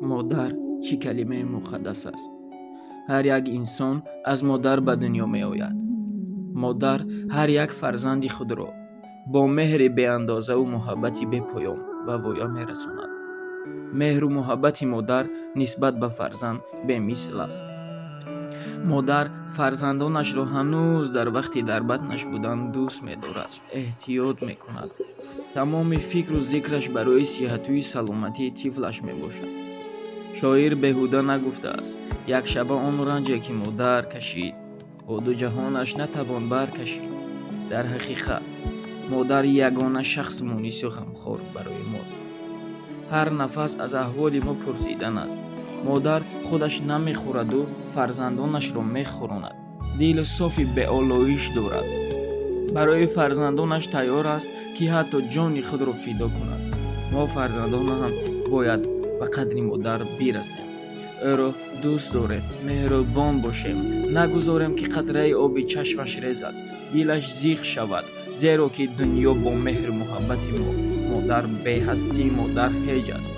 Модар чӣ калимаи муқаддас аст. Ҳар як инсон аз модар ба дунё меояд. Модар ҳар як фарзанди худро бо меҳри беандозаву муҳаббати бепоён ба воя мерасонад. Меҳру муҳаббати модар нисбат ба фарзанд бемисл аст. Модар фарзандонашро ҳанӯз дар вақти дар батнаш будан дӯст медорад, эҳтиёт мекунад. Тамоми фикру зикраш барои сиҳатуи саломатии тифлаш мебошад. Шоир беҳуда нагуфтааст: якшаба он ранҷе ки модар кашид, бо ду ҷаҳонаш натавон баркашид. Дар ҳақиқат модар ягона шахси мунису ғамхор барои мост. Ҳар нафас аз аҳволи мо пурсидан аст. Модар худаш намехӯраду фарзандонашро мехӯронад. Дили софи беолоиш дорад. Барои фарзандонаш тайёр аст, ки ҳатто ҷони худро фидо кунад. Мо фарзандон ҳам бояд ба қадри модар бирасем. Ӯро дӯст дорем, меҳрубон бошем, нагузорем, ки қатраи оби чашмаш резад, дилаш зиқ шавад, зеро ки дунё бо меҳру муҳаббати модар беҳастии модар ҳеҷ аст.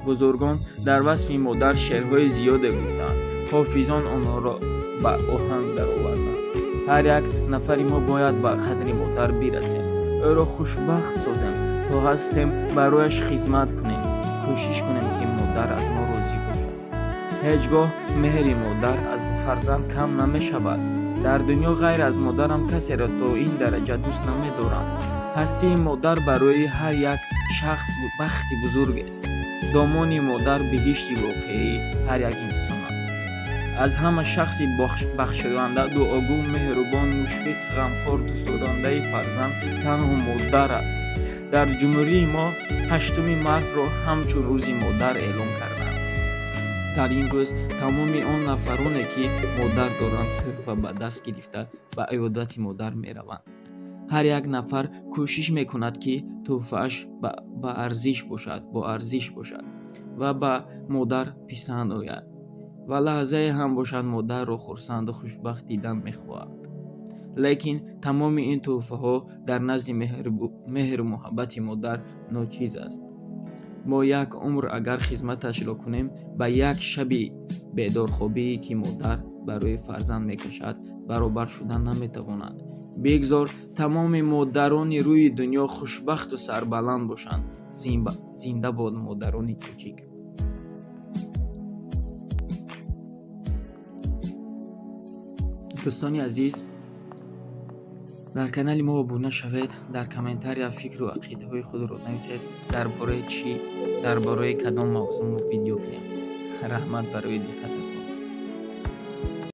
Бузургон дар васфи модар шеърҳои зиёде гуфтаанд, ҳофизон онҳоро ба оҳанг дароварданд. Ҳар як нафари мо бояд ба қадри модар бирасем, ӯро хушбахт созем, то ҳастем барояш хизмат кунем, кӯшиш кунем, ки модар аз мо розӣ бошад. Ҳеҷ гоҳ меҳри модар аз фарзанд кам намешавад. Дар дунё ғайр аз модарам касеро то ин дараҷа дӯст намедорам. Ҳастии модар барои ҳар як шахс бахти бузургест. Домони модар биҳишти воқеии ҳар як инсон аст. Аз ҳама шахси бахшоянда, дуогӯ, меҳрубон, мушфиқ, ғамхор, дӯстдорандаи фарзанд танҳо модар аст. Дар ҷумҳурии мо 8 мартро ҳамчун рӯзи модар эълон карданд. Дар ин рӯз тамоми он нафароне, ки модар доранд, тӯҳфа ба даст гирифта ба иёдати модар мераванд. Ҳар як нафар кӯшиш мекунад, ки тӯҳфааш боарзиш бошад ва ба модар писанд ояд ва лаҳзае ҳам бошад модарро хурсанду хушбахт дидан мехоҳад. Лекин тамоми ин тӯҳфаҳо дар назди меҳру муҳаббати модар ночиз аст. Мо як умр агар хизматашро кунем, ба як шаби бедорхобие, ки модар барои фарзанд мекашад, баробар шуда наметавонад. Бигзор тамоми модарони рӯи дунё хушбахту сарбаланд бошанд. Зинда бод модарони тоҷик. Дӯстони азиз, дар канали мо обуна шавед, дар комментария фикру ақидаҳои худро нависед, дар бораи чӣ, дар бораи кадом мавзӯъ видео кунем. Раҳмат барои диққататон.